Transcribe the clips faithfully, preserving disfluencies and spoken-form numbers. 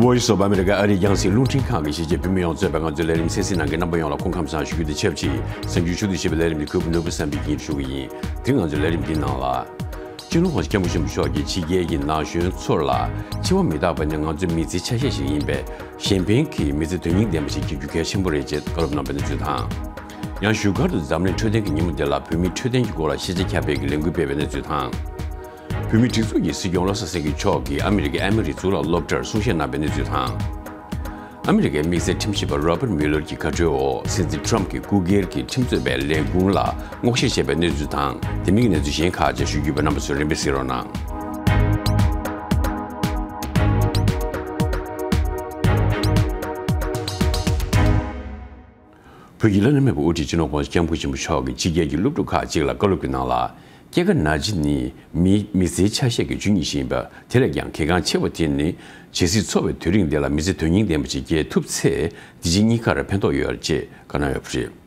Voice of America ཨ་རིའི་རྒྱང་སྲིང་རླུང་འཕྲིན་ཁང་གི་གཞིས་བྱེས་བོད་མི་ཡོངས་གཙོས་པའི་ང་ཚོའི་ལས་རིམ་གསན་གཟིགས་གནང་མཁན་རྣམ་པ་ཡོངས་ལ་སྐུ་ཁམས་བཟང་ཞུ་རྒྱུ་དང་ཆབས་ཅིག་གཟའ་མཇུག་ཆུ་ཚོད་བཞི་པའི་ལས་རིམ་གྱི་གོ་སྐབས་གནང་བར་སེམས་པའི་སྙིང་ཞུ་གི་ཡིན། དེ་རིང་ང་ཚོའི་ལས་རིམ་འདིའི་ནང་ལ། སྤྱི་ནོར་༸གོང་ས་༸སྐྱབས་མགོན་ཆེན་པོ་མཆོག་གིས་ཕྱི་རྒྱལ་གྱི་ན་གཞོན་ཚོར་ལ་འཆི་བ་མི་རྟག་པ་ནི་ང་ཚོའི་མི་ཚེའི་ཆ་ཤས་ཤིག་ཡིན་པས། གཞན་ཕན་གྱི་མི་ཚེ་དོན་སྙིང་ལྡན་པ་ཞིག་སྐྱེལ་རྒྱུ་གལ་ཆེན་པོ་རེད་ཅེས་བཀའ་སློབ་གནང་བའི་གནས་ཚུལ་དང་། ཡང་བཞུགས་སྒར་དུ་འཛམ་གླིང་འཕྲོད་བསྟེན་གྱི་ཉིན་མོ་དེ་ལ་བོད་མིའི་འཕྲོད་བསྟེན་གྱི་སྐོར་ལ་ཤེས་བྱ་ཁྱབ་སྤེལ་གྱི་ལས་འགུལ་སྤེལ་བའི་གནས་ཚུལ་དང་། བོད་མིའི་སྒྲིག་འཛུགས་ཀྱི་སྲིད་སྐྱོང་བློ་བཟང་སེང་གེ་མཆོག་གིས་ཨ་མི་རི་ཀའི་ཨེ་མོ་རི་གཙུག་ལག་སློབ་གྲྭར་གསུང་བཤད་གནང་བའི་གནས་ཚུལ་དང་། ཨ་མི་རི་ཀའི་དམིགས་བསལ་ཁྲིམས་ཞིབ་པ་Robert Mueller གྱི་བཀའ་འཁྲོལ་འོག་སྲིད་འཛིན་Trump གྱི་སྐུ་སྒེར་གྱི་ཁྲིམས་རྩོད་པའི་ལས་ཁུངས་ལ་སྔོག་བཤེར་བྱས་པའི་གནས་ཚུལ་དང་། དེ་མིན་གྱི་གནས་ཚུལ་གཞན་ཁག་བཅས་ཞུ་རྒྱུ་ཡོད་པས། རྣམ་པ་ཚོས་རིམ་པས་གཟིགས་རོགས་གནང་། བོད་ཀྱི་བླ་ན་མེད་པའི་དབུ་ཁྲིད་སྤྱི་ནོར་༸གོང་ས་༸སྐྱབས་མགོན་ཆེན་པོ་མཆོག་གིས་ཕྱི་རྒྱལ་གྱི་སློབ་ཕྲུག་ཁག་ཅིག་ལ་བཀའ་སློབ་ཀྱི་ནང་ལ། སྐྱེ་རྒ་ན་འཆི་ནི་མིའི་མི་ཚེའི་ཆ་ཤས་ཀྱི་ཆོས་ཉིད་ཞིག་ཡིན་པ། དེ་ལས་ཀྱང་གལ་འགངས་ཆེ་བ་དེ་ནི་ཇི་སྲིད་འཚོ་བའི་དུས་རིང་འདི་ལ་མི་ཚེ་དོན་སྙིང་ལྡན་པ་ཞིག་སྐྱེལ་ཐུབ་ཚེ། འདི་ཕྱི་གཉིས་ཀར་ཕན་ཐོགས་ཡོད་ཅེས་བཀའ་གནང་ཡོད་པ་རེད།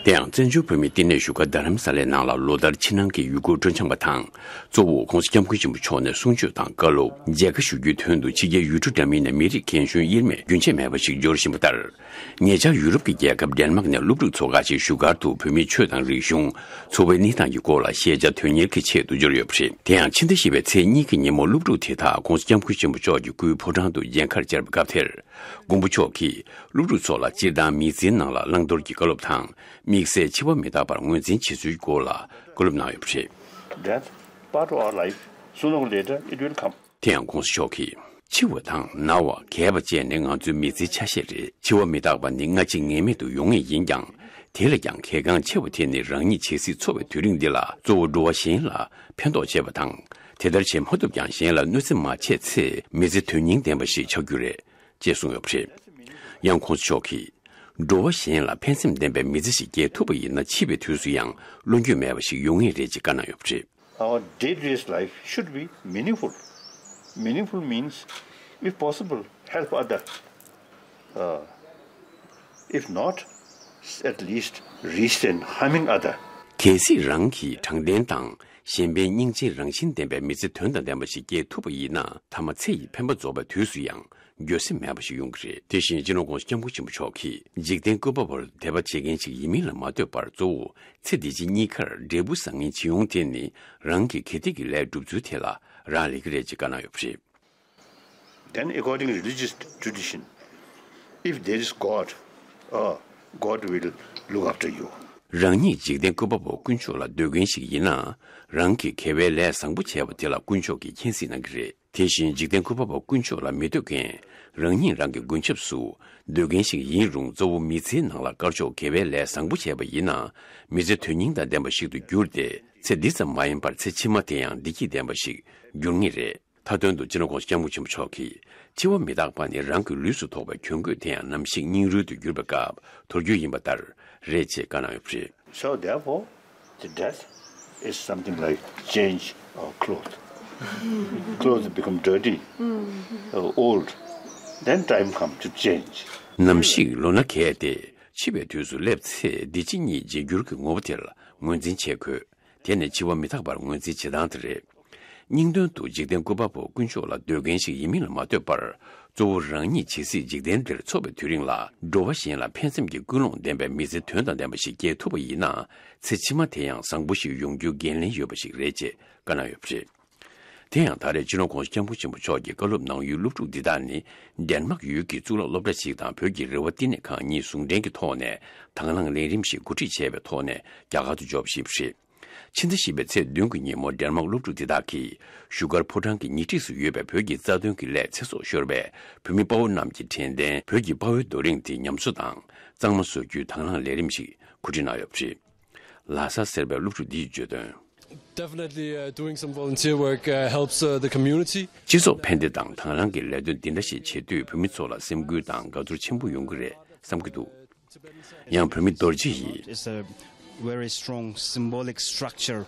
དེ་ཡང་བཙན་བྱོལ་བོད་མིའི་བསྟི་གནས་བཞུགས་སྒར་རྡ་རམ་ས་ལའི་ནང་ལ་ལོ་ལྟར་ཕྱི་ནང་གི་ཡུལ་སྐོར་སྤྲོ་འཆམ་པ་དང་། གཙོ་བོ་༸གོང་ས་༸སྐྱབས་མགོན་ཆེན་པོ་མཆོག་ནས་གསུང་ཆོས་དང་བཀའ་སློབ་མཇལ་ཁ་ཞུ་རྒྱུའི་དོན་དུ་ཕྱི་རྒྱལ་ཡུལ་གྲུ་འདྲ་མིན་ནས་མི་རིགས་རྒན་གཞོན་དབྱེར་མེད་རྒྱུན་ཆད་མེད་པ་ཞིག་འབྱོར་བཞིན་པ་ལྟར། ཉེ་ཆར་ཡུ་རོབ་ཀྱི་རྒྱལ་ཁབ་ཌེན་མཱག་ནས་སློབ་ཕྲུག་ཚོ་ཁག་ཅིག་བཞུགས་སྒར་དུ་བོད་མིའི་ཆོས་དང་རིག་གཞུང་། འཚོ་བའི་གནས་སྟངས་ཀྱི་སྐོར་ལ་ཤེས་བྱ་དོན་གཉེར་གྱི་ཆེད་དུ་འབྱོར་ཡོད་པ་རེད། དེ་ཡང་ཕྱི་ཟླ་བཞི་པའི་ཚེས་གཉིས་ཀྱི་ཉིན་མོ་སློབ་ཕྲུག་དེ་དག་༸གོང་ས་༸སྐྱབས་མགོན་ཆེན་པོ་མཆོག་གི་སྐུའི་ཕོ་བྲང་དུ་མཇལ་ཁར་བཅར་བའི་སྐབས་དེར། མགོན་པོ་མཆོག་གིས་སློབ་ཕྲུག་ཚོ་ལ་སྤྱིར་བཏང་མི་ཚེའི་ནང་ལ་བླང་དོར་གྱི་བཀའ་སློབ་དང་། དམིགས་བསལ་འཆི་བ་མི་རྟག་པར་ངོས་འཛིན་བྱེད་ཚུལ་སྐོར་ལ་བཀའ་སློབ་གནང་ཡོད་པ་རེད། Death, part of our life, sooner or later it will come. དེ་ཡང་༸གོང་ས་མཆོག་གིས། འཆི་བ་དང་ན་བ་རྒས་པ་བཅས་ནི་ང་ཚོའི་མི་ཚེའི་ཆ་ཤས་རེད། འཆི་བ་མི་རྟག་པ་ནི་སྔ་ཕྱི་ངེས་མེད་དུ་ཡོང་ངེས་ཡིན་ཀྱང་། དེ་ལས་ཀྱང་གལ་འགངས་ཆེ་བ་དེ་ནི་རང་ཉིད་ཇི་སྲིད་འཚོ་བའི་དུས་རིང་འདི་ལ་གཙོ་བོ་འགྲོ་བ་གཞན་ལ་ཕན་ཐོགས་བྱེད་པ་དང་། དེ་ལྟར་བྱེད་མ་ཐུབ་ཀྱང་གཞན་ལ་གནོད་འཚེ་མ་བྱས་ཚེ་མི་ཚེ་དོན་སྙིང་ལྡན་པ་ཞིག་ཆགས་རྒྱུ་རེད། ཅེས་གསུངས་ཡོད་པ་རེད། ཡང་༸གོང་ས་མཆོག་གིས། འགྲོ་བ་གཞན་ལ་ཕན་སེམས་ལྡན་པའི་མི་ཚེ་ཞིག་སྐྱེལ་ཐུབ་པ་ཡིན་ན་འཆི་བའི་དུས་སུ་ཡང་བློ་འགྱོད་མེད་པ་ཞིག་ཡོང་ངེས་རེད་ཅེས་བཀའ་གནང་ཡོད་པ་རེད། Our day-to-day life should be meaningful. Meaningful means, if possible, help other. Uh, if not, at least resist in harming other. གལ་སྲིད་རང་གིས་དྲང་བདེན་དང་གཞན་ཕན་སྙིང་རྗེའི་རང་བཞིན་ལྡན་པའི་མི་ཚེ་དོན་དང་ལྡན་པ་ཞིག་སྐྱེལ་ཐུབ་པ་ཡིན་ན། ཐ་མ་ཚེ་ཡི་འཕེན་པ་རྫོགས་པའི་དུས་སུ་ཡང་། འགྱོད་སེམས་མེད་པ་ཞིག་ཡོང་གི་རེད། དེ་བཞིན་སྤྱི་ནོར་༸གོང་ས་༸སྐྱབས་མགོན་ཆེན་པོ་མཆོག་གིས། འཇིག་རྟེན་བཀོད་པ་པོར་དད་པ་བྱེད་མཁན་ཞིག་ཡིན་མིན་ལ་མ་ལྟོས་པར་གཙོ་བོ་ཚེ་འདི་ཕྱི་གཉིས་ཀར་འབྲས་བུ་བཟང་ངན་ཇི་ཡོང་དེ་ནི་རང་གི་གལ་ཏེ་གི་ལས་སྒྲུབ་ཚུལ་དེ་ལ་རག་ལས་ཀྱི་རེད་ཅེས་བཀའ་གནང་ཡོད་པ་རེད། Then, according to religious tradition, if there is God, uh, God will look after you. རང་ཉིད་འཇིག་རྟེན་བཀོད་པ་པོ་དཀོན་མཆོག་ལ་འདོད་མཁན་ཞིག་ཡིན་ན། རང་གི་དགེ་བའི་ལས་བཟང་པོ་བྱས་པ་དེ་ལ་དཀོན་མཆོག་གིས་མཁྱེན་གཟིགས་གནང་གི་རེད། དེ་བཞིན་འཇིག་རྟེན་བཀོད་པ་པོ་དཀོན་མཆོག་ལ་མི་འདོད་མཁན། རང་ཉིད་རང་གི་མགོན་སྐྱབས་སུ་འདོད་མཁན་ཞིག་ཡིན་རུང་། གཙོ་བོ་མི་ཚེའི་ནང་ལ་དཀར་ཕྱོགས་དགེ་བའི་ལས་བཟང་པོ་བྱས་པ་ཡིན་ན། མི་ཚེ་དོན་སྙིང་དང་ལྡན་པ་ཞིག་ཏུ་འགྱུར་ཏེ། ཚེ་འདི་ཙམ་མ་ཡིན་པར་ཚེ་ཕྱི་མ་དེ་ཡང་བདེ་སྐྱིད་ལྡན་པ་ཞིག་འགྱུར་ངེས་རེད། མཐའ་དོན་དུ་སྤྱི་ནོར་༸གོང་ས་༸སྐྱབས་མགོན་ཆེན་པོ་མཆོག་གིས། འཆི་བ་མི་རྟག་པ་ནི་རང་གི་ལུས་སུ་ཐོགས་པའི་གྱོང་གུད་དེ་ཡང་ནམ་ཞིག་སྙིང་རུལ་དུ་གྱུར་པའི་སྐབས་དོར་རྒྱུ་ཡིན་པ་ལྟར་རེད་ཅེས་བཀའ་གནང་ཡོད་པ་རེད། So therefore, the death is something like change of clothes. Clothes become dirty, uh, old. Then time comes to change. ནམ་ཞིག་ལོ་ན་རྒས་ཏེ་འཆི་བའི་དུས་སུ་སླེབས་ཚེ། འདི་ཕྱི་གཉིས་བརྗེ་འགྱུར་གྱི་ངོ་བོ་དེར་ངོས་འཛིན་བྱེད་དགོས། དེ་ནི་འཆི་བ་མི་རྟག་པར་ངོས་འཛིན་བྱེད་སྟངས་དེ་རེད། སྙིང་དོན་དུ་འཇིག་རྟེན་བཀོད་པ་པོ་དཀོན་མཆོག་ལ་འདོད་མཁན་ཞིག་ཡིན་མིན་ལ་མ་ལྟོས་པར། གཙོ་བོ་རང་ཉིད་ཇི་སྲིད་འཇིག་རྟེན་འདིར་འཚོ་བའི་དུས་རིང་ལ། འགྲོ་བ་གཞན་ལ་ཕན་སེམས་ཀྱི་ཀུན་སློང་ལྡན་པའི་མི་ཚེ་དོན་དང་ལྡན་པ་ཞིག་སྐྱེལ་ཐུབ་པ་ཡིན་ན། ཚེ་ཕྱི་མ་དེ་ཡང་བཟང་པོ་ཞིག་ཡོང་རྒྱུ་འགན་ལེན་ཡོད་པ་ཞིག་རེད་ཅེས་བཀའ་གནང་ཡོད་པ་རེད། དེ་ཡང་ད་རེས་སྤྱི་ནོར་༸གོང་ས་༸སྐྱབས་མགོན་ཆེན་པོ་མཆོག་གི་བཀའ་སློབ་གནང་ཡུལ་སློབ་ཕྲུག་འདི་དག་ནི། ཌེན་མཱག་ཡུལ་གྱི་གཙུག་ལག་སློབ་གྲྭ་ཞིག་དང་བོད་ཀྱི་རེ་བ་བསྟི་གནས་ཁང་གཉིས་ཟུང་འབྲེལ་གྱི་ཐོག་ནས་དང་བླངས་ལས་རིམ་ཞིག་གོ་སྒྲིག་བྱས་པའི་ཐོག་ནས་རྒྱ་གར་དུ་འབྱོར་བཞིན་པ་རེད། ཕྱི་ཟླ་བཞི་པའི་ཚེས་བདུན་གྱི་ཉིན་མོ་ཌེན་མཱག་སློབ་ཕྲུག་འདི་དག་གིས་བཞུགས་སྒར་ཕོ་བྲང་གི་ཉེ་འཁྲིས་སུ་ཡོད་པའི་བོད་ཀྱི་རྩ་དོན་གྱི་སླད་ཚེ་སྲོག་ཤོར་བའི་བོད་མི་དཔའ་བོ་རྣམས་ཀྱི་དྲན་རྟེན་བོད་ཀྱི་དཔའ་བོའི་རྡོ་རིང་དེ་ཉམས་གསོ་དང་གཙང་མ་བཟོ་རྒྱུའི་དང་བླངས་ལས་རིམ་ཞིག་གོ་སྒྲིག་གནང་ཡོད་པ་རེད། ལྷ་ས་གསར་པའི་སློབ་ཕྲུག་འདིས་བརྗོད་དོན། Definitely, uh, doing some volunteer work, uh, helps, uh, the community. སྤྱི་ཚོགས་ཕན་བདེ་དང་དང་བླངས་ཀྱི་ལས་དོན་འདི་འདྲ་ཞིག་བྱེད་དུས་བོད་མི་ཚོ་ལ་སེམས་འགུལ་དང་དགའ་ཚོར་ཆེན་པོ་ཡོང་གི་རེད་བསམ་གྱི་འདུག་ཡང་བོད་མི་རྡོ་རྗེ་ཡིས། It's a very strong symbolic structure.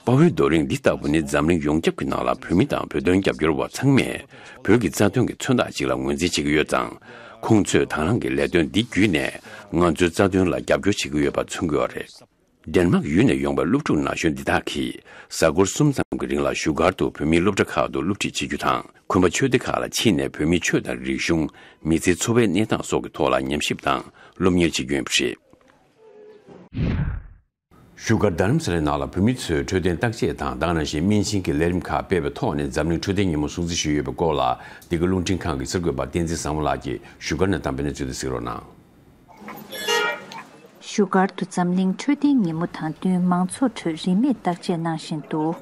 དཔའ་བོའི་རྡོ་རིང་འདི་ལྟ་བུ་ནི་འཛམ་གླིང་ཡོངས་ཁྱབ་ཀྱི་ནང་ལ་བོད་མི་དང་བོད་དོན་རྒྱབ་སྐྱོར་བ་ཚང་མས་བོད་ཀྱི་རྩ་དོན་གྱི་མཚོན་རྟགས་ཅིག་ལ་ངོས་འཛིན་བྱེད་ཀྱི་ཡོད་ཙང་། ཁོང་ཚོས་དང་བླངས་ཀྱི་ལས་དོན་འདི་བརྒྱུད་ནས་ང་ཚོའི་རྩ་དོན་ལ་རྒྱབ་སྐྱོར་བྱེད་ཀྱི་ཡོད་པ་མཚོན་གྱི་ཡོད་རེད། ཌེན་མཱག་ཡུལ་ནས་ཡོང་བའི་སློབ་ཕྲུག་ན་གཞོན་འདི་དག་གིས་གཟའ་འཁོར་གསུམ་ཙམ་གྱི་རིང་ལ་བཞུགས་སྒར་དུ་བོད་མིའི་སློབ་གྲྭ་ཁག་ཏུ་སློབ་ཁྲིད་བྱེད་རྒྱུ་དང་། ཁོམ་པ་ཆོས་སྡེ་ཁག་ལ་ཕྱིན་ནས་བོད་མིའི་ཆོས་དང་རིག་གཞུང་། མི་ཚེའི་འཚོ་བའི་གནས་སྟངས་སོགས་ཀྱི་ཐོག་ལ་ཉམས་ཞིབ་དང་སློབ་གཉེར་བྱེད་ཀྱི་ཡོད་པ་རེད། བཞུགས་སྒར་རྡ་རམ་ས་ལའི་ནང་ལ་བོད་མི་ཚོས་འཕྲོད་བསྟེན་བརྟག་དཔྱད་དང་། ད་ག་ནང་བཞིན་སྨན་སྦྱིན་གྱི་ལས་རིམ་ཁག་སྤེལ་བའི་ཐོག་ནས་འཛམ་གླིང་འཕྲོད་བསྟེན་ཉིན་མོ་སྲུང་བརྩི་ཞུས་ཡོད་པའི་སྐོར་ལ། འདི་ག་རླུང་འཕྲིན་ཁང་གི་གསར་འགོད་པ་བསྟན་འཛིན་བཟང་མོ་ལགས་ཀྱིས་བཞུགས་སྒར་ནས་བཏང་པའི་གནས་ཚུལ་དེ་གཟིགས་རོགས་གནང་། བཞུགས་སྒར་དུ་འཛམ་གླིང་འཕྲོད་བསྟེན་ཉིན་མོ་དང་བསྟུན་མང་ཚོགས་ཁྲོད་རིན་མེད་བརྟག་དཔྱད་གནང་བཞིན་འདུག་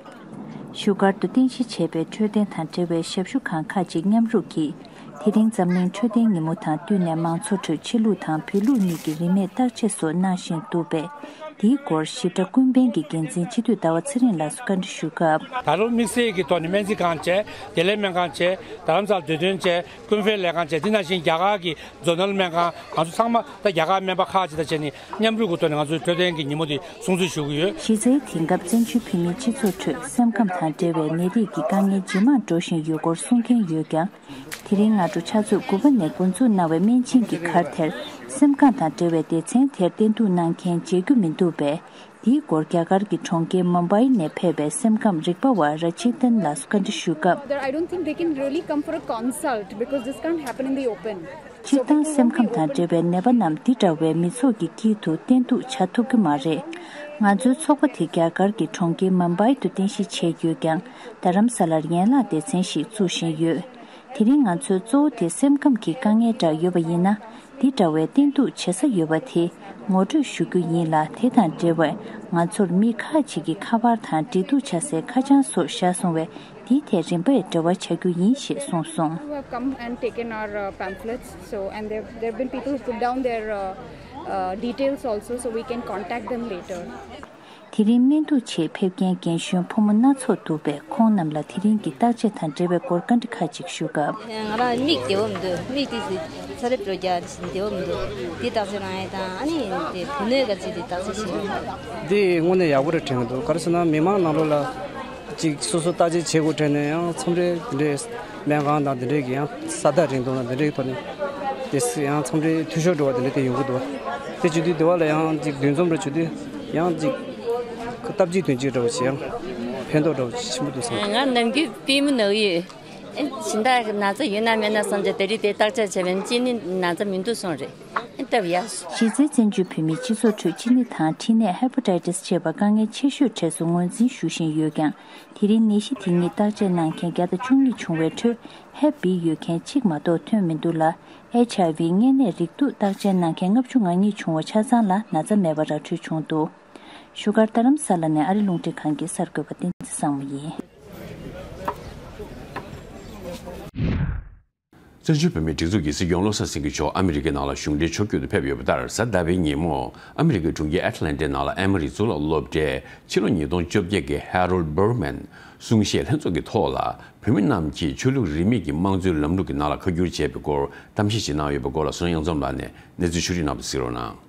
བཞུགས་སྒར་དུ་རྟེན་གཞི་བྱས་པའི་འཕྲོད་བསྟེན་དང་འབྲེལ་བའི་ཞབས་ཞུ་ཁང་ཁག་ཅིག་མཉམ་རུབ་ཀྱིས། དེ་རིང་འཛམ་གླིང་འཕྲོད་བསྟེན་ཉིན་མོ་དང་བསྟུན་ནས་མང་ཚོགས་ཁྲོད་ཕྱི་ལུགས་དང་བོད་ལུགས་གཉིས་ཀྱི་རིན་མེད་བརྟག་དཔྱད་སོགས་གནང་བཞིན་འདུག་པས། དེའི་སྐོར་ཞིབ་ཕྲ་ཀུན་ཕན་གྱི་འགན་འཛིན་སྤྱི་འཐུས་ཟླ་བ་ཚེ་རིང་ལགས་སུ་བཀའ་འདྲི་ཞུ་སྐབས། ད་ལོ་དམིགས་བསལ་གྱི་ཐོག་ནས་སྨན་རྩིས་ཁང་བྱས། བདེ་ལེགས་སྨན་ཁང་བྱས། རྡ་རམ་ས་ལ་འདོད་དོན་བྱས། ཀུན་ཕན་ལས་ཁང་བྱས། དེ་ནང་བཞིན་རྒྱ་གར་གྱི་ཛོ་ནལ་སྨན་ཁང་། ང་ཚོ་ཚང་མ་ད་རྒྱ་གར་སྨན་པ་ཁག་ཅིག་དང་བྱས་ནས་མཉམ་རུབ་ཀྱི་ཐོག་ནས་ང་ཚོའི་འཕྲོད་བསྟེན་གྱི་ཉིན་མོ་དེ་སྲུང་བརྩི་ཞུ་གི་ཡོད། གཞི་རྩའི་དེང་སྐབས་བཙན་བྱོལ་བོད་མིའི་སྤྱི་ཚོགས་ཁྲོད་སེམས་ཁམས་དང་འབྲེལ་བའི་ནད་རིགས་ཀྱི་དཀའ་ངལ་ཇེ་མང་འགྲོ་བཞིན་ཡོད་སྐོར་གསུང་མཁན་ཡོད་ཀྱང་། དེ་རིང་སྔ་དྲོ་ཕྱག་ཚོད་དགུ་པ་ནས་འགོ་འཛུགས་གནང་བའི་སྨན་སྦྱིན་གྱི་ཁར་དེར་སེམས་ཁམས་དང་འབྲེལ་བའི་སྡེ་ཚན་དེར་བསྟེན་གཏུག་གནང་མཁན་མཇལ་རྒྱུ་མི་འདུག་པས། འདིའི་སྐོར་རྒྱ་གར་གྱི་གྲོང་ཁྱེར་མུམ་བྷའི་ནས་ཕེབས་པའི་སེམས་ཁམས་རིག་པ་བ་ར་ཆི་ཏན་ལགས་སུ་བཀའ་འདྲི་ཞུས་སྐབས། There, I don't think they can really come for a consult because this can't happen in the open. སྤྱིར་བཏང་སེམས་ཁམས་དང་འབྲེལ་བའི་ནད་པ་རྣམས་འདི་འདྲ་བའི་མི་ཚོགས་ཀྱི་དཀྱིལ་དུ་བསྟེན་གཏུག་བྱ་ཐུབ་ཀྱི་མ་རེད། ང་ཚོའི་ཚོགས་པ་དེ་རྒྱ་གར་གྱི་གྲོང་ཁྱེར་མུམ་བྷའི་དུ་རྟེན་གཞི་བྱས་ཡོད་ཀྱང་། རྡ་རམ་ས་ལར་ཡན་ལག་སྡེ་ཚན་ཞིག་བཙུགས་བཞིན་ཡོད། དེ་རིང་ང་ཚོའི་གཙོ་བོ་དེ་སེམས་ཁམས་ཀྱི་དཀའ་ངལ་འདྲ་ཡོད་པ་ཡིན་ན། འདི་འདྲ་བའི་བསྟེན་གཏུག་བྱེད་ས་ཡོད་པ་དེ་ངོ་སྤྲོད་ཞུ་རྒྱུ་ཡིན་ལ། དེ་དང་འབྲེལ་བའི་ང་ཚོར་མི་ཁག་ཅིག་གིས་ཁ་པར་དང་འབྲེལ་གཏུག་བྱ་སའི་ཁ་བྱང་སོགས་བཞག་སོང་བས། དེའི་ཐད་རིམ་པས་འབྲེལ་བ་བྱ་རྒྱུ་ཡིན་ཞེས་གསུངས་སོང་། Who have come and taken our uh, pamphlets. So, and there there have been people who've put down their uh, uh, details also, so we can contact them later. དེ་རིང་སྨན་གཏུག་ཆེད་ཕེབས་མཁན་རྒན་གཞོན་ཕོ་མོ་སྣ་ཚོགས་འདུག་པས། ཁོང་རྣམས་ལ་དེ་རིང་གི་བརྟག་དཔྱད་དང་འབྲེལ་བའི་སྐོར་བཀའ་འདྲི་ཁག་ཅིག་ཞུ་སྐབས། ང་རང་མིག་བདེ་བོ་མི་འདུག་མིག་དེ་ཚ་རེབ་འགྲོ་རྒྱ་བདེ་བོ་མི་འདུག་དེ་བརྟག་དཔྱད་གནང་ཡས་དང་། ཨ་ནི་དེ་བུ་སྣོད་ག་ཚོད་དེ་བརྟག་དཔྱད་བྱེད་ཡས། འདི་དངོས་གནས་ཡག་པོ་རེད་དྲན་གྱི་འདུག་ག་རེ་ཟེར་ན་མི་མང་ནང་ལོགས་ལ་ཅིག་སོ་སོ་བརྟག་དཔྱད་བྱེད་དགོས་དྲན་ནས་ཡང་མཚམས་རེ་དེ་འདྲའི་སྨན་ཁང་དང་དེ་འདྲའི་གི་ཡང་ས་ཐག་རིང་དུ་ན་དེ་འདྲའི་ཐོག་ནས་དེ་ཡང་མཚམས་རེ་འཐུས་ཤོར་འགྲོ་བ་དེ་འདྲ་དེ་ཡོང་གི་འདུག་དེ་བྱེད་དུས་དེ་བ་ལ་ཡང་ཅིག་འདུ་འཛོམས་རེ་བྱེད་དུས་ཡང་ཅིག་སྟབས་གཅིག་དོན་གཅིག་འདྲ་བོ་བྱེད་ཡང་ཕན་ཐོགས་འདྲ་བོ་ཆེན་པོ་འདུག་བསམ། ང་ནམ་རྒྱུན་པུས་མོ་ན་གི་ཡོད། ཨེ་སྦྱིན་བདག་གི་ན་ཚ་ཡོད་ན་མེད་ན་བསམ་བྱས་དེ་རིང་དེ་བརྟག་དཔྱད་བྱས་པས་ཅི་ནི་ན་ཚ་མི་འདུག་གསུངས་རེད། ཨེ་སྟབས་ཡག་སོང་། གཞི་རྩའི་བཙན་བྱོལ་བོད་མིའི་སྤྱི་ཚོགས་ཁྲོད་ཕྱི་ནད་དང་མཁྲིས་ནད་ཧེ་པ་ཊའི་ཊི་སི་ཅེས་པ་དཀའ་ངལ་ཆེ་ཤོས་གྲས་སུ་ངོས་འཛིན་ཞུ་བཞིན་ཡོད་ཀྱང་། དེ་རིང་ནད་གཞི་དེ་ཉིད་བརྟག་དཔྱད་གནང་མཁན་བརྒྱ་དང་བཅུ་གཉིས་བྱུང་བའི་ཁྲོད་ཧེབ་བི་ཡོད་མཁན་གཅིག་མ་གཏོགས་ཐོན་མི་འདུག་ལ། ཨེཆ་ཨའི་ཝི་གཉན་ནད་རེག་དུག་བརྟག་དཔྱད་གནང་མཁན་ལྔ་བཅུ་ང་གཉིས་བྱུང་བ་ཆ་ཚང་ལ་ན་ཚ་མེད་པ་ར་འཕྲོད་བྱུང་འདུག་བཞུགས་སྒར་རྡ་རམ་ས་ལ་ནས་ཨ་རི་རླུང་འཕྲིན་ཁང་གི་གསར་འགོད་པ་བསྟན་འཛིན་བཟང་མོ་ཡིན། བཙན་བྱོལ་བོད་མིའི་སྒྲིག་འཛུགས་ཀྱི་སྲིད་སྐྱོང་བློ་བཟང་སེང་གེ་མཆོག་ཨ་མི་རི་ཀའི་ནང་ལ་གཞུང་འབྲེལ་ཕྱོགས་བསྐྱོད་དུ་ཕེབས་ཡོད་པ་ལྟར། གཟའ་ཟླ་བའི་ཉིན་མོ་ཨ་མི་རི་ཀའི་གྲོང་ཁྱེར་ཨེ་ཊ་ལན་ཊའི་ནང་ལ་ཨེ་མོ་རིའི་གཙུག་ལག་སློབ་གྲྭའི་ཕྱི་ལོ་ཉིས་སྟོང་བཅོ་བརྒྱད་ཀྱི་ཧེ་རོལ་བྷར་མན་གསུང་བཤད་ལྷན་ཚོགས་ཀྱི་ཐོག་ལ། བོད་མི་རྣམས་ཀྱིས་ཆོས་ལུགས་རིས་མེད་ཀྱི་དམངས་གཙོའི་ལམ་ལུགས་ཀྱི་ནང་ལ་ཁ་བསྒྱུར་བྱས་པའི་སྐོར་གཏམ་བཤད་ཅིག་གནང་ཡོད་པའི་སྐོར་ལ། བསོད་ནམས་དབྱངས་འཛོམས་ལགས་ནས་གནས་ཚུལ་ཕྱོགས་བསྒྲིགས་གནང་བ་གཟིགས་རོགས་གནང་།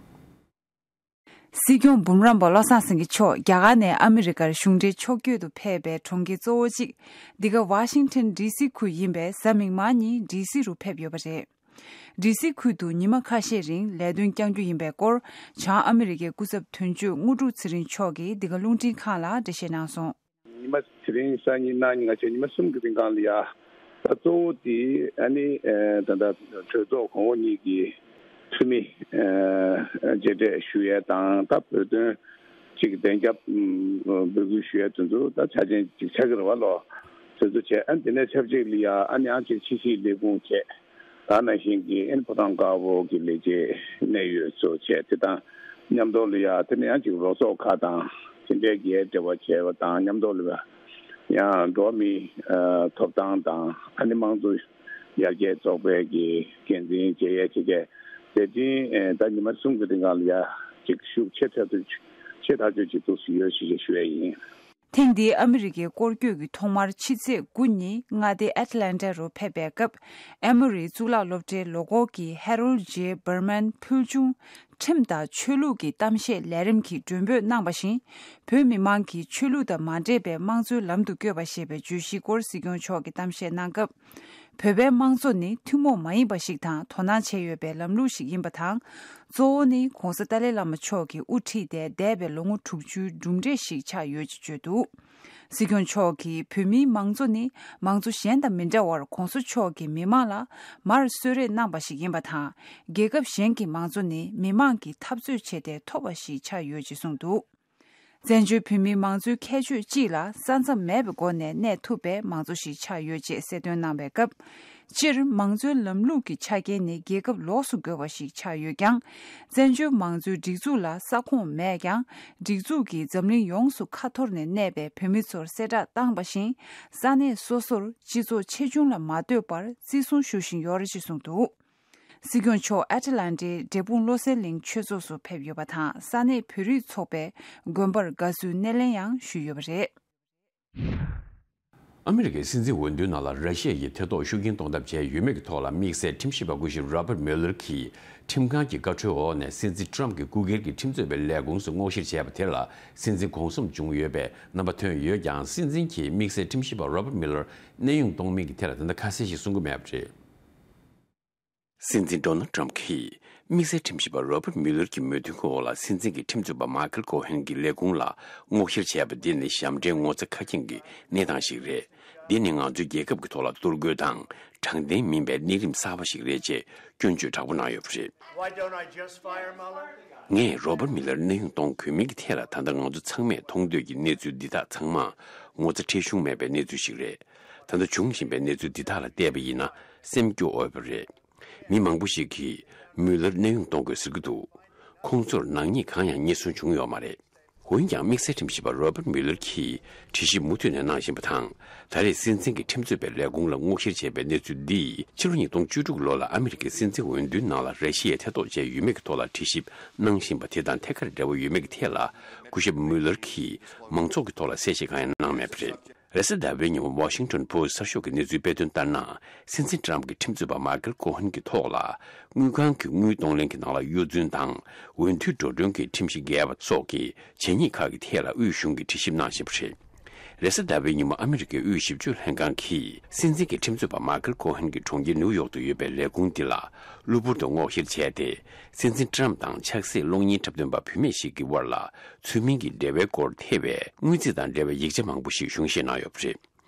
སྲིད་སྐྱོང་འབུམ་རམས་པ་བློ་བཟང་སེང་གེ་མཆོག་རྒྱ་གར་ནས་ཨ་མི་རི་ཀར་གཞུང་འབྲེལ་ཕྱོགས་བསྐྱོད་དུ་ཕེབས་པའི་གྲོང་ཁྱེར་གཙོ་བོ་གཅིག་འདི་ག་ཝ་ཤིང་ཊོན་ཌི་སི་ཁུལ་ཡིན་པས། གཟའ་མིག་དམར་ཉིན་ཌི་སི་རུ་ཕེབས་ཡོད་པ་རེད། ཌི་སི་ཁུལ་དུ་ཉི་མ་ཁ་ཤས་རིང་ལས་དོན་བསྐྱང་རྒྱུ་ཡིན་པའི་སྐོར། བྱང་ཨ་མི་རི་ཀའི་སྐུ་ཚབ་དོན་གཅོད་དངོས་གྲུབ་ཚེ་རིང་མཆོག་གིས་འདི་ག་རླུང་འཕྲིན་ཁང་ལ་འགྲེལ་བཤད་གནང་སོང་། ཉི་མ་དེ་རིང་སང་ཉིན་གནངས་ཉིན་ང་ཚོ་ཉི་མ་གསུམ་གྱི་རིང་གང་ལ་ཡ། ད་གཙོ་བོ་དེ་ཨ་ནི་ཨ་ད་ལྟ་གྲོས་ཚོགས་གོང་འོག་གཉིས་ཀྱི་འཐུས་མི་ཨ་མཇལ་འཕྲད་ཞུ་ཡས་དང་། ད་བོད་དོན་གཅིག་གི་བདེན་རྒྱབ་ཨ་འབོད་སྐུལ་ཞུ་ཡས་དེ་ཚོ་ད་ཆ་ཅན་ཅིག་ཆགས་ཀྱི་རེད་བ་ལོ། དེ་ཚོ་བྱས། ཨ་ནི་དེ་ནས་ཆབས་ཅིག་ལ་ཡ་ཨ་ནི་ཡང་ཅིག་ཕྱི་སྲིད་ལས་ཁུངས་བྱས། ད་ནང་བཞིན་གྱི་ཨ་ནི་ཕོ་བྲང་དཀར་པོ་གི་ལས་བྱེད་གནད་ཡོད་ཚོ་བྱས། དེ་དང་མཉམ་དུ་ལ་ཡ་དེ་ནས་ཡང་ཅིག་རོགས་ཚོགས་ཁག་དང་དེ་འདྲའི་གི་འབྲེལ་བ་བྱས་པ་དང་མཉམ་དུ་ལ་ཡ་ཡང་འགྲོ་བ་མིའི་ཨ་ཐོབ་ཐང་དང་ཨ་ནི་དམངས་གཙོ་ཡར་རྒྱས་ཚོགས་པའི་གི་འགན་འཛིན་བྱེད་ཡས་བྱེད་མཁན་དེ་འདྲའི་ཨ་ད་ཉི་མ་གསུམ་གྱི་རིང་གང་ལ་ཡ་ཅིག་ཤུགས་ཆེ་ཐག་ཆོད་ཆེ་ཐག་ཆོད་ཅིག་འདུག་སེ་ཡོད་ཞེས་ཞུ་ཡས་ཡིན། ཐེངས་འདིའི་ཨ་མི་རི་ཀའི་སྐོར་སྐྱོད་ཀྱི་ཐོག་མར་ཕྱི་ཚེས་དགུ་ཉིན་མངའ་སྡེ་ཨེ་ཊ་ལན་ཊ་རུ་ཕེབས་པའི་སྐབས། ཨེ་མོ་རིའི་གཙུག་ལག་སློབ་གྲྭའི་ལོ་འཁོར་གྱི་ཧེ་རོལ་ཇེ་བྷར་མན་ཕུལ་བྱུང་ཁྲིམས་དང་ཆོས་ལུགས་ཀྱི་གཏམ་བཤད་ལས་རིམ་གྱི་མགྲོན་འབོད་གནང་བ་བཞིན། བོད་མི་མང་གིས་ཆོས་ལུགས་དང་མ་འདྲེས་པའི་དམངས་གཙོའི་ལམ་དུ་བསྐྱོད་པ་ཞེས་པའི་བརྗོད་གཞིའི་སྐོར་སྲིད་སྐྱོང་མཆོག་གིས་གཏམ་བཤད་གནང་སྐབས། བོད་པའི་དམངས་གཙོ་ནི་ཐུན་མོང་མ་ཡིན་པ་ཞིག་དང་དོ་སྣང་བྱས་ཡོད་པའི་ལམ་ལུགས་ཤིག་ཡིན་པ་དང་། གཙོ་བོ་ནི་༧གོང་ས་ཏཱ་ལའི་བླ་མ་མཆོག་གིས་དབུ་ཁྲིད་དེ་འདས་པའི་ལོ་ངོ་དྲུག་ཅུའི་གྲུབ་འབྲས་ཤིག་ཆགས་ཡོད་ཅེས་བརྗོད་འདུག། སྲིད་སྐྱོང་མཆོག་གིས་བོད་མིའི་མང་གཙོ་ནི་མང་གཙོ་གཞན་དང་མི་འདྲ་བར་༧གོང་ས་མཆོག་གིས་མི་མང་ལ་མར་གསོལ་རས་གནང་བ་ཞིག་ཡིན་པ་དང་། རྒྱལ་ཁབ་གཞན་གྱི་མང་གཙོ་ནི་མི་མང་གིས་འཐབ་རྩོད་བྱས་ཏེ་ཐོབ་པ་ཞིག་ཆགས་ཡོད་ཅེས་གསུངས་འདུག། བཙན་བྱོལ་བོད་མིའི་མང་གཙོའི་ཁྱད་ཆོས་སྤྱི་ལ་ས་མཚམས་མེད་པའི་སྒོ་ནས་གནས་ཐུབ་པའི་མང་གཙོ་ཞིག་ཆགས་ཡོད་ཅེས་གསལ་སྟོན་གནང་བའི་སྐབས། སྤྱིར་མང་གཙོའི་ལམ་ལུགས་ཀྱི་ཆ་རྐྱེན་ནི་རྒྱལ་ཁབ་ལོགས་སུ་རྒོལ་བ་ཞིག་ཆགས་ཡོད་ཀྱང་། བཙན་བྱོལ་མང་གཙོའི་སྒྲིག་འཛུགས་ལ་ས་ཁོངས་མེད་ཀྱང་། སྒྲིག་འཛུགས་ཀྱིས་འཛམ་གླིང་ཡོངས་སུ་ཁ་འཐོར་ནས་གནས་པའི་བོད་མི་ཚོར་གསལ་བསྒྲགས་བཏང་བ་བཞིན། ས་གནས་སོ་སོར་སྤྱི་ཚོགས་ཆེ་ཆུང་ལ་མ་ལྟོས་པར་བརྩི་སྲུང་ཞུ་བཞིན་ཡོད་རེད་ཅེས་གསུངས་འདུག། སྲིད་སྐྱོང་མཆོག་ཨེ་ཊ་ལན་ཊའི་འབྲས་སྤུངས་བློ་གསལ་གླིང་ཆོས་ཚོགས་སུ་ཕེབས་ཡོད་པ་དང་། ས་གནས་བོད་རིགས་ཚོགས་པའི་དགོན་པར་དགའ་བསུའི་སྣེ་ལེན་ཡང་ཞུས་ཡོད་པ་རེད། ཨ་མི་རི་ཀའི་སྲིད་འཛིན་འོས་བསྡུའི་ནང་ལ་ར་ཤི་ཡ་ཡིས་ཐེ་གཏོགས་ཤུགས་རྐྱེན་གཏོང་ཐབས་བྱས་ཡོད་མེད་ཀྱི་ཐོག་ལ་དམིགས་བསལ་ཁྲིམས་ཞིབ་པ་སྐུ་ཞབས་Robert Mueller གྱིས་ཁྲིམས་ཁང་གི་བཀའ་འཁྲོལ་འོག་ནས་སྲིད་འཛིན་Trump གྱི་སྐུ་སྒེར་གྱི་ཁྲིམས་རྩོད་པའི་ལས་ཁུངས་སུ་སྔོག་བཤེར་བྱས་པ་དེ་ལ་སྲིད་འཛིན་གོང་གསུམ་བྱུང་ཡོད་པའི་རྣམ་པ་ཐོན་ཡོད་ཀྱང་། སྲིད་འཛིན་གྱིས་དམིགས་བསལ་ཁྲིམས་ཞིབ་པ་Robert Mueller གནས་དབྱུང་གཏོང་མིན་གྱི་ཐད་ལ་ད་ལྟ་ཁ་གསལ་ཞིག་གསུང་གི་མེད་པ་རེད། སྲིད་འཛིན་Donald Trump གྱིས་དམིགས་བསལ་ཁྲིམས་ཞིབ་པ་Robert Mueller གྱི་མོས་མཐུན་འོག་ལ་སྲིད་འཛིན་གྱི་ཁྲིམས་རྩོད་པ་Michael Cohen གྱི་ལས་ཁུངས་ལ་སྔོག་བཤེར་བྱས་པ་འདི་ནི་ཞབས་འདྲེན་ངོ་ཚ་ཁ་སྐྱེངས་ཀྱི་གནས་སྟངས་ཤིག་རེད། འདི་ནི་ང་ཚོའི་རྒྱལ་ཁབ་ཀྱི་ཐོག་ལ་གཏོར་རྒོལ་དང་དྲང་བདེན་མིན་པའི་གནས་རིམ་གསར་པ་ཞིག་རེད་ཅེས་སྐྱོན་བརྗོད་དྲག་པོ་གནང་ཡོད་པ་རེད། Why don't I just fire Mueller? ངས་Robert Mueller གནས་དབྱུང་གཏོང་དགོས་མིན་གྱི་ཐད་ལ་ད་ལྟ་ང་ཚོ་ཚང་མས་མཐོང་འདོད་ཀྱི་གནས་ཚུལ་འདི་དག་ཚང་མ་ངོ་ཚ་ཁྲེལ་གཞུང་མེད་པའི་གནས་ཚུལ་ཞིག་རེད། ད་ལྟ་འབྱུང་བཞིན་པའི་གནས་ཚུལ་འདི་དག་ལ་བལྟས་པ་ཡིན་ན་སེམས་སྐྱོ་འོས་པ་རེད། མི་མང་པོ་ཞིག་གིས་Mueller གནས་དབྱུང་གཏོང་དགོས་ཟེར་གྱི་འདུག། ཁོང་ཚོར་ནག་ཉེས་གང་ཡང་རྙེད་སོན་བྱུང་ཡོད་མ་རེད། འོན་ཀྱང་དམིགས་བསལ་ཁྲིམས་ཞིབ་པ་Robert Mueller གྱིས་དྲི་ཞིབ་མུ་མཐུད་ནས་གནང་བཞིན་པ་དང་། ད་རེས་སྲིད་འཛིན་གྱི་ཁྲིམས་རྩོད་པའི་ལས་ཁུངས་ལ་སྔོག་བཤེར་བྱས་པའི་གནས་ཚུལ་འདིས་ཕྱི་ལོ་ཉིས་སྟོང་བཅུ་དྲུག་ལོ་ལ་ཨ་མི་རི་ཀའི་སྲིད་འཛིན་འོས་བསྡུའི་ནང་ལ་ར་ཤི་ཡས་ཐེ་གཏོགས་བྱས་ཡོད་མེད་ཀྱི་ཐོག་ལ་དྲི་ཞིབ་གནང་བཞིན་པ་དེ་དང་ཐད་ཀར་འབྲེལ་བ་ཡོད་མེད་ཀྱི་ཐད་ལ། སྐུ་ཞབས་Mueller གྱིས་མང་ཚོགས་ཀྱི་ཐོག་ལ་གསལ་བཤད་གང་ཡང་གནང་མེད་པ་རེད། རེས་གཟའ་ཟླ་བའི་ཉིན་མོ་Washington Post གསར་ཤོག་གི་གནས་ཚུལ་སྤེལ་དོན་ལྟར་ན། སྲིད་འཛིན་Trump གྱི་ཁྲིམས་རྩོད་པ་Michael Cohen གྱི་ཐོག་ལ་དངུལ་ཁང་གི་དངུལ་གཏོང་ལེན་གྱི་ནང་ལ་གཡོ་རྫུན་དང་འོས་བསྡུའི་འགྲོ་གྲོན་གྱི་ཁྲིམས་གཞི་འགལ་བ་སོགས་ཀྱི་བྱས་ཉེས་ཁག་གི་ཐད་ལ་དབུས་གཞུང་གིས་དྲི་ཞིབ་གནང་བཞིན་པ་རེད། རེས་གཟའ་ཟླ་བའི་ཉིན་མོ་ཨ་མི་རི་ཀའི་དབུས་ཞིབ་དཔྱོད་ལྷན་ཁང་གིས་སྲིད་འཛིན་གྱི་ཁྲིམས་རྩོད་པ་Michael Cohen གྱི་གྲོང་ཁྱེར་ནིའུ་ཡོག་ཏུ་ཡོད་པའི་ལས་ཁུངས་འདི་ལ་གློ་བུར་དུ་སྔོག་བཤེར་བྱས་ཏེ། སྲིད་འཛིན་Trump དང་ཆགས་སྲེད་གློག་བརྙན་འཁྲབ་སྟོན་པ་བུད་མེད་ཞིག་གི་དབར་ལ་ཚུལ་མིན་གྱི་འབྲེལ་བའི་སྐོར་ཐེ་བའི་དངུལ་རྩིས་དང་འབྲེལ་བའི་ཡིག་ཆ་མང་པོ་ཞིག་གཞུང་བཞེས་གནང་ཡོད་པ་རེད།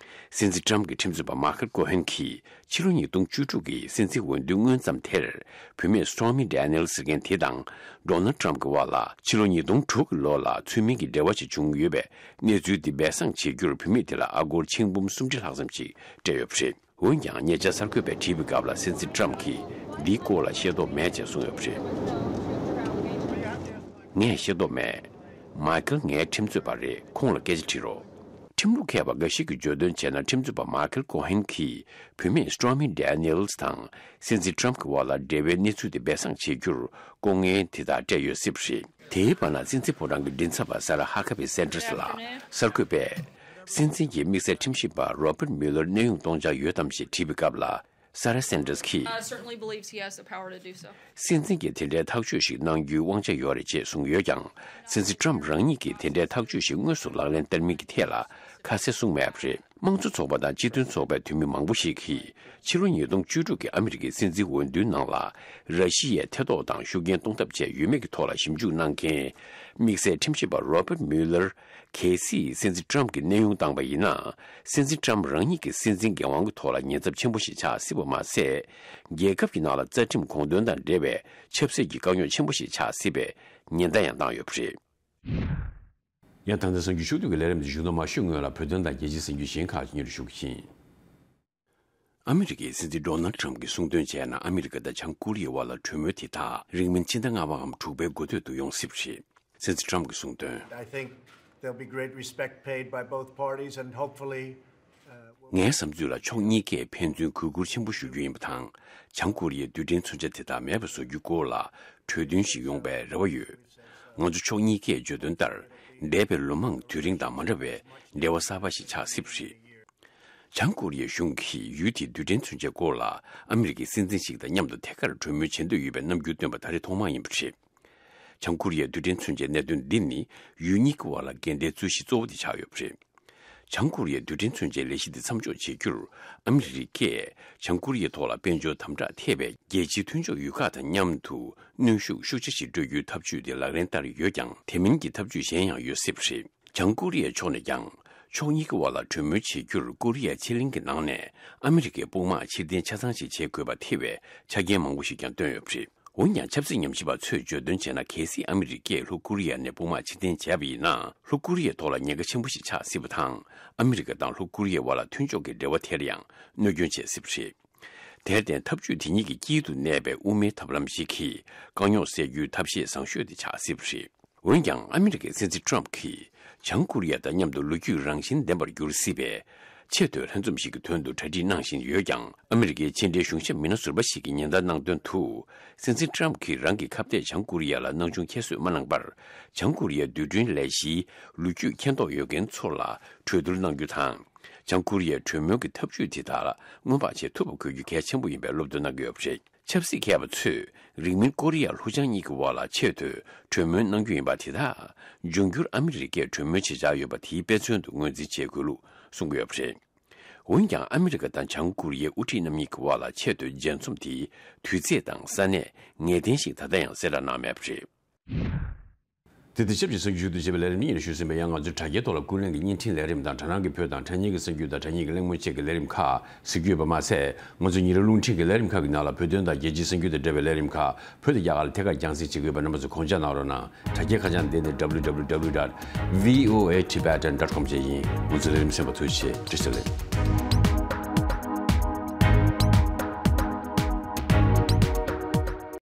སྲིད་འཛིན་Trump གྱི་ཁྲིམས་རྩོད་པ་Michael Cohen གྱིས་ཕྱི་ལོ་ཉིས་སྟོང་བཅུ་དྲུག་གི་སྲིད་འཛིན་འོས་བསྡུའི་སྔོན་ཙམ་དེར། བུད་མེད་Stormy Daniels ཟེར་མཁན་དེ་དང་Donald Trump གྱི་དབར་ལ་ཕྱི་ལོ་ཉིས་སྟོང་དྲུག་གི་ལོ་ལ་ཚུལ་མིན་གྱི་འབྲེལ་བ་ཞིག་བྱུང་ཡོད་པའི་གནས་ཚུལ་འདི་སྦས་གསང་བྱེད་རྒྱུར་བུད་མེད་དེ་ལ་ཨ་སྒོར་ཆིག་འབུམ་སུམ་ཁྲི་ལྷག་ཙམ་ཞིག་སྤྲད་ཡོད་པ་རེད། འོན་ཀྱང་ཉེ་ཆར་གསར་འགོད་པས་དྲིས་པའི་སྐབས་ལ་སྲིད་འཛིན་Trump གྱིས་འདིའི་སྐོར་ལ་ཤེས་རྟོགས་མེད་ཅེས་གསུངས་ཡོད་པ་རེད། ངས་ཤེས་རྟོགས་མེད། Michael ངའི་ཁྲིམས་རྩོད་པ་རེད། ཁོང་ལ་སྐད་ཆ་དྲིས་རོགས། ཁྲིམས་ལུགས་མཁས་པ་འགའ་ཞིག་གིས་བརྗོད་དོན་བྱས་ན། ཁྲིམས་རྩོད་པ་Michael Cohen གྱིས་བུད་མེད་Stormy Daniels དང་སྲིད་འཛིན་Trump གྱི་དབར་ལ་འབྲེལ་བའི་གནས་ཚུལ་དེ་སྦས་གསང་བྱེད་རྒྱུར་ལྐོག་རྔན་དེ་དག་སྤྲད་ཡོད་སྲིད་པ་རེད། དེའི་བར་ན་སྲིད་འཛིན་ཕོ་བྲང་གི་མགྲིན་ཚབ་པ་Sarah Huckabee Sanders ལ་གསར་འགོད་པས། སྲིད་འཛིན་གྱིས་དམིགས་བསལ་ཁྲིམས་ཞིབ་པ་Robert Mueller གནས་དབྱུང་གཏོང་འཆར་ཡོད་དམ་ཞེས་དྲིས་པའི་སྐབས་ལ། Sarah Sanders གྱིས། Uh, certainly believes he has the power to do so. སྲིད་འཛིན་གྱིས་དེ་འདྲའི་ཐག་གཅོད་ཞིག་གནང་རྒྱུའི་དབང་ཆ་ཡོད་རེད་ཅེས་གསུངས་ཡོད་ཀྱང་། སྲིད་འཛིན་Trump རང་ཉིད་ཀྱིས་དེ་འདྲའི་ཐག་གཅོད་ཞིག་དངོས་སུ་ལག་ལེན་བསྟར་མིན་གྱི་ཐད་ལ་ཁ་གསལ་གསུངས་མེད་པ་རེད། དམངས་གཙོ་ཚོགས་པ་དང་སྤྱི་མཐུན་ཚོགས་པའི་འཐུས་མི་མང་པོ་ཞིག་གིས། ཕྱི་ལོ་ཉིས་སྟོང་བཅུ་དྲུག་གི་ཨ་མི་རི་ཀའི་སྲིད་འཛིན་འོས་བསྡུའི་ནང་ལ་ར་ཤི་ཡས་ཐེ་གཏོགས་དང་ཤུགས་རྐྱེན་གཏོང་ཐབས་བྱས་ཡོད་མེད་ཀྱི་ཐོག་ལ་ཞིབ་འཇུག་གནང་མཁན། དམིགས་བསལ་ཁྲིམས་ཞིབ་པ་Robert Mueller གལ་སྲིད་སྲིད་འཛིན་Trump གྱིས་གནས་དབྱུང་བཏང་པ་ཡིན་ན། སྲིད་འཛིན་Trump རང་ཉིད་ཀྱི་སྲིད་འཛིན་འགན་དབང་གི་ཐོག་ལ་ཉེན་ཚབས་ཆེན་པོ་ཞིག་ཆགས་སྲིད་པ་མ་ཟད། རྒྱལ་ཁབ་ཀྱི་ནང་ལ་རྩ་ཁྲིམས་དགོངས་དོན་དང་འབྲེལ་བའི་ཆབ་སྲིད་ཀྱི་དཀའ་རྙོག་ཆེན་པོ་ཞིག་ཆགས་སྲིད་པའི་ཉེན་བརྡ་ཡང་བཏང་ཡོད་པ་རེད། ཡང་ད་ལྟ་གསར་འགྱུར་ཕྱོགས་བསྡུས་ཀྱི་ལས་རིམ་འདི་མཇུག་བསྡོམས་མ་ཞུས་སྔོན་ལ་བོད་དོན་དང་རྒྱལ་སྤྱིའི་གསར་འགྱུར་གཞན་ཁག་ཅིག་སྙན་སྒྲོན་ཞུ་གི་ཡིན། ཨ་མི་རི་ཀའི་སྲིད་འཛིན་Donald Trump གྱིས་གསུངས་དོན་བྱས་ན། ཨ་མི་རི་ཀ་དང་བྱང་ཀོ་རི་ཡའི་དབར་ལ་གྲོས་མོལ་དེ་དག་རིང་མིན་ཕྱི་ཟླ་ལྔ་པའམ་དྲུག་པའི་འགོ་སྟོད་དུ་ཡོང་སྲིད་པ་རེད། སྲིད་འཛིན་Trump གྱིས་གསུངས་དོན། I think there'll be great respect paid by both parties and hopefully, uh, we'll ངའི་བསམ་ཚུལ་ལ་ཕྱོགས་གཉིས་ཀས་ཕན་ཚུན་གུས་བཀུར་ཆེན་པོ་ཞུ་རྒྱུ་ཡིན་པ་དང་། བྱང་ཀོ་རི་ཡའི་རྡུལ་ཕྲན་མཚོན་ཆ་དེ་དག་མེད་པ་བཟོ་རྒྱུའི་སྐོར་ལ་གྲོས་མཐུན་ཞིག་ཡོང་པའི་རེ་བ་ཡོད། ང་ཚོ་ཕྱོགས་གཉིས་ཀས་བརྗོད་དོན་ལྟར། འདས་པའི་ལོ་མང་དུས་རིང་དང་མ་འདྲ་བའི་འབྲེལ་བ་གསར་པ་ཞིག་ཆགས་སྲིད་པ་རེད། བྱང་ཀོ་རི་ཡའི་གཞུང་གིས་ཡུལ་དེའི་རྡུལ་ཕྲན་མཚོན་ཆའི་སྐོར་ལ་ཨ་མི་རི་ཀའི་སྲིད་འཛིན་ཞིག་དང་མཉམ་དུ་ཐད་ཀར་གྲོས་མོལ་བྱེད་འདོད་ཡོད་པའི་རྣམ་འགྱུར་སྟོན་པ་ད་རེས་ཐོག་མ་ཡིན་པ་རེད། བྱང་ཀོ་རི་ཡའི་རྡུལ་ཕྲན་མཚོན་ཆའི་གནད་དོན་འདི་ནི་ཡུལ་གཉིས་ཀྱི་དབར་ལ་འགལ་ཟླའི་རྩོད་གཞི་གཙོ་བོ་དེ་ཆགས་ཡོད་པ་རེད། བྱང་ཀོ་རི་ཡའི་རྡུལ་ཕྲན་མཚོན་ཆའི་ལས་གཞི་དེ་མཚམས་འཇོག་བྱེད་རྒྱུར་ཨ་མི་རི་ཀས་བྱང་ཀོ་རི་ཡའི་ཐོག་ལ་དཔལ་འབྱོར་དམ་དྲག་ཐེབས་པའི་རྒྱལ་སྤྱིའི་མཐུན་ཕྱོགས་ཡུལ་ཁག་དང་མཉམ་དུ་གནོན་ཤུགས་ཤུགས་ཆེ་ཞིག་སྤྲོད་རྒྱུའི་ཐབས་ཇུས་དེ་ལག་ལེན་བསྟར་ཡོད་ཀྱང་། དེ་མིན་གྱི་ཐབས་ཇུས་གཞན་ཡང་ཡོད་སྲིད་པ་རེད། བྱང་ཀོ་རི་ཡའི་ཕྱོགས་ནས་ཀྱང་། ཕྱོགས་གཉིས་ཀྱི་དབར་ལ་གྲོས་མོལ་བྱེད་རྒྱུར་ཀོ་རི་ཡའི་ཕྱེད་གླིང་གི་ནང་ནས་ཨ་མི་རི་ཀའི་དཔུང་དམག་ཕྱིར་འཐེན་ཆ་ཚང་ཞིག་བྱེད་དགོས་པ་ཐེ་བའི་ཆ་རྐྱེན་མང་པོ་ཞིག་ཀྱང་བཏོན་ཡོད་པ་རེད། འོན་ཀྱང་། ཆབ་སྲིད་ཉམས་ཞིབ་པ་ཚོས་བརྗོད་དོན་བྱས་ན། གལ་སྲིད་ཨ་མི་རི་ཀས་ལྷོ་ཀོ་རི་ཡ་ནས་དཔུང་དམག་ཕྱིར་འཐེན་བྱས་པ་ཡིན་ན། ལྷོ་ཀོ་རི་ཡའི་ཐོག་ལ་ཉེན་ཁ་ཆེན་པོ་ཞིག་ཆགས་སྲིད་པ་དང་། ཨ་མི་རི་ཀ་དང་ལྷོ་ཀོ་རི་ཡའི་དབར་ལ་མཐུན་ཕྱོགས་ཀྱི་འབྲེལ་བ་དེར་ཡང་གནོད་སྐྱོན་བྱས་སྲིད་པ་རེད། དེར་བརྟེན། ཐབས་ཇུས་དེ་གཉིས་ཀྱི་དཀྱིལ་དུ་གནས་པའི་དབུ་མའི་ཐབས་ལམ་ཞིག་གིས་དཀའ་རྙོག་སེལ་རྒྱུའི་ཐབས་ཤེས་བཟང་ཤོས་དེ་ཆགས་སྲིད་པ་རེད། འོན་ཀྱང་། ཨ་མི་རི་ཀའི་སྲིད་འཛིན་ཊརམ་ཕི་གིས་བྱང་ཀོ་རི་ཡ་དང་མཉམ་དུ་ལོ་རྒྱུས་རང་བཞིན་ལྡན་པར་འགྱུར་སྲིད་པའི་ཆེས་མཐོའི་ལྷན་འཛོམས་ཤིག་གི་དོན་དུ་གྲ་སྒྲིག་གནང་བཞིན་ཡོད་ཀྱང་། ཨ་མི་རི་ཀའི་ཕྱི་འབྲེལ་གཞུང་ཞབས་མི་སྣ་ཟུར་པ་ཞིག་གིས་ཉེན་བརྡ་གནང་དོན་དུ། སྲིད་འཛིན་ཊརམ་ཕི་གིས་རང་གི་ཁ་གཏད་བྱང་ཀོ་རི་ཡ་ལ་སྣང་ཆུང་ཁྱད་གསོད་མ་གནང་བར། བྱང་ཀོ་རི་ཡའི་རྡུལ་ཕྲན་ལས་གཞིའི་ལོ་རྒྱུས་མཁྱེན་རྟོགས་ཡོད་མཁན་ཚོ་ལ་གྲོས་བསྡུར་གནང་རྒྱུ་དང་། བྱང་ཀོ་རི་ཡའི་གྲོས་མོལ་གྱི་ཐབས་ཇུས་དེ་དག་ལ་སྔོན་དཔག་བྱེད་ཐུབ་པ་དགོས་རྒྱུ་གལ་ཆེན་པོ་ཡིན་པའི་སློབ་སྟོན་གནང་གི་ཡོད་པ་རེད། ཆབ་སྲིད་མཁས་པ་ཚོས་རིང་མིན་ཀོ་རི་ཡ་ལྷོ་བྱང་གཉིས་ཀྱི་དབར་ལ་ཆེས་མཐོའི་གྲོས་མོལ་གནང་རྒྱུ་ཡིན་པ་དེ་དག་འབྱུང་འགྱུར་ཨ་མི་རི་ཀས་གྲོས་མོལ་བྱེད་འཆར་ཡོད་པ་དེའི་དཔེ་མཚོན་དུ་ངོས་འཛིན་བྱེད་དགོས་ལུགས་གསུང་གི་ཡོད་པ་རེད། འོན་ཀྱང་། ཨ་མི་རི་ཀ་དང་བྱང་ཀོ་རི་ཡའི་དབུ་ཁྲིད་རྣམ་གཉིས་ཀྱི་དབར་ལ་ཆེས་མཐོའི་མཇལ་འཛོམས་དེའི་དུས་ཚེས་དང་ས་གནས་ངེས་གཏན་ཞིག་ད་ལྟ་ཡང་གསལ་བསྒྲགས་གནང་མེད་པ་རེད། དེ་དང་ཆབས་ཅིག་གསར་འགྱུར་ཞུ་གཏུག་བྱས་པའི་ལས་རིམ་ནི་ཡིན་ཞུས་ཟིན་པའི། ཡང་ང་ཚོའི་དྲ་རྒྱའི་ཐོག་ལ་ཀུན་གླེང་གི་བརྙན་འཕྲིན་ལས་རིམ་དང་། དྲ་སྣང་གི་བོད་དང་དྲ་བརྙན་གྱི་གསར་འགྱུར་དང་། དྲ་བརྙན་གྱི་གླེང་མོལ་བཅས་ཀྱི་ལས་རིམ་ཁག་གཟིགས་རྒྱུ་ཡོད་པ་མ་ཟད། ང་ཚོའི་ཉིན་རེའི་རླུང་འཕྲིན་གྱི་ལས་རིམ་ཁག་གི་ནང་ལ་བོད་དོན་དང་རྒྱལ་སྤྱིའི་གསར་འགྱུར་དང་འབྲེལ་བའི་ལས་རིམ་ཁག་བོད་དང་རྒྱ་གར་ལ་ཐད་ཀར་རྒྱང་སྲིང་བྱེད་ཀྱི་ཡོད་པ་རྣམ་པ་ཚོས་དགོངས་འཇགས་གནང་རོགས་གནང་། དྲ་རྒྱའི་ཁ་བྱང་དེ་ནི་www dot voatibetan dot com བཅས་ཡིན། ང་ཚོའི་ལས་རིམ་གསན་པར་ཐུགས་རྗེ་ཆེ། བཀྲ་ཤིས་བདེ་ལེགས།